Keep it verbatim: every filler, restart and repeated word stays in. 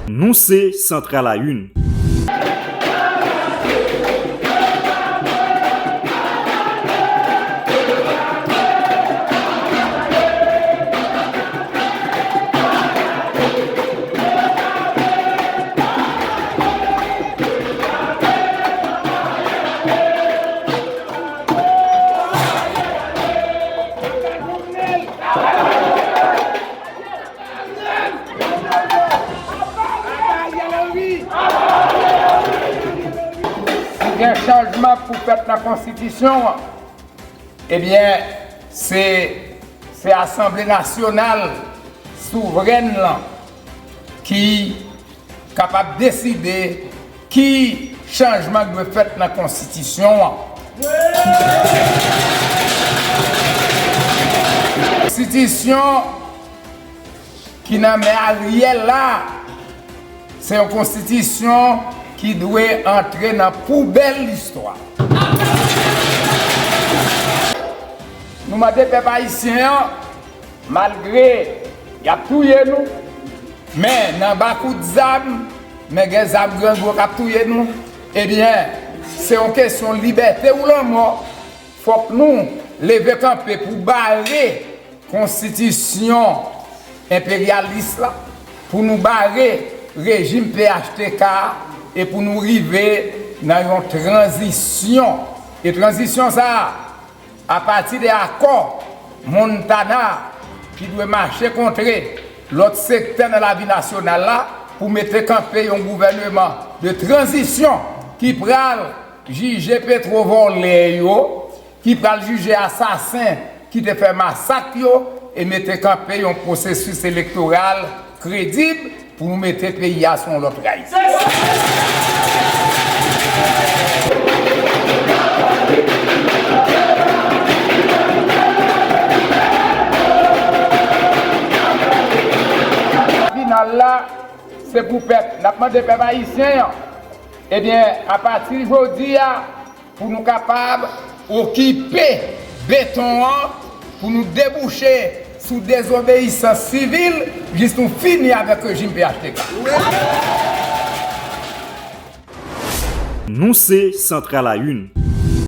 Nou se Central à une. Si gen chanjman pou fèt nan konstitisyon an, ebyen, se, se Asanble Nasyonal souvrèn lan ki kapab deside ki chanjman k dwe fèt nan konstitisyon an. Konstitisyon ki nan men Ariel la, se yon konstitisyon ki dwe antre nan poubèl listwa. Nou mande pèp ayisyen an, malgre y ap touye nou, men nan ba kout zam, men gen zam grangou k ap touye nou, ebyen, se yon kesyon libète ou lanmò. Fòk nou leve kanpe pou bare konstitisyon enperyalis la, pou nou bare rejim P H T K a, e pou nou rive nan yon tranzisyon. E tranzisyon sa a, apati de akò Montana ki dwe mache kontre lòt sektè nan lavi nasyonal la pou mete kanpe yon gouvèneman de tranzisyon ki pral jije petwovòlè yo, ki pral jije asasen ki te fè masak yo e mete kanpe yon pwosesis elektoral kredib pou nou mete peyi a sou yon lòt ray. Final la, se pou pèp. N ap mande pèp ayisyen an, ebyen, apati jodi a, pou nou kapab okipe beton an, pou nou debouche sou dezobeyisans sivil, jis nou fini avèk rejim P H T K. Nou se Central à une.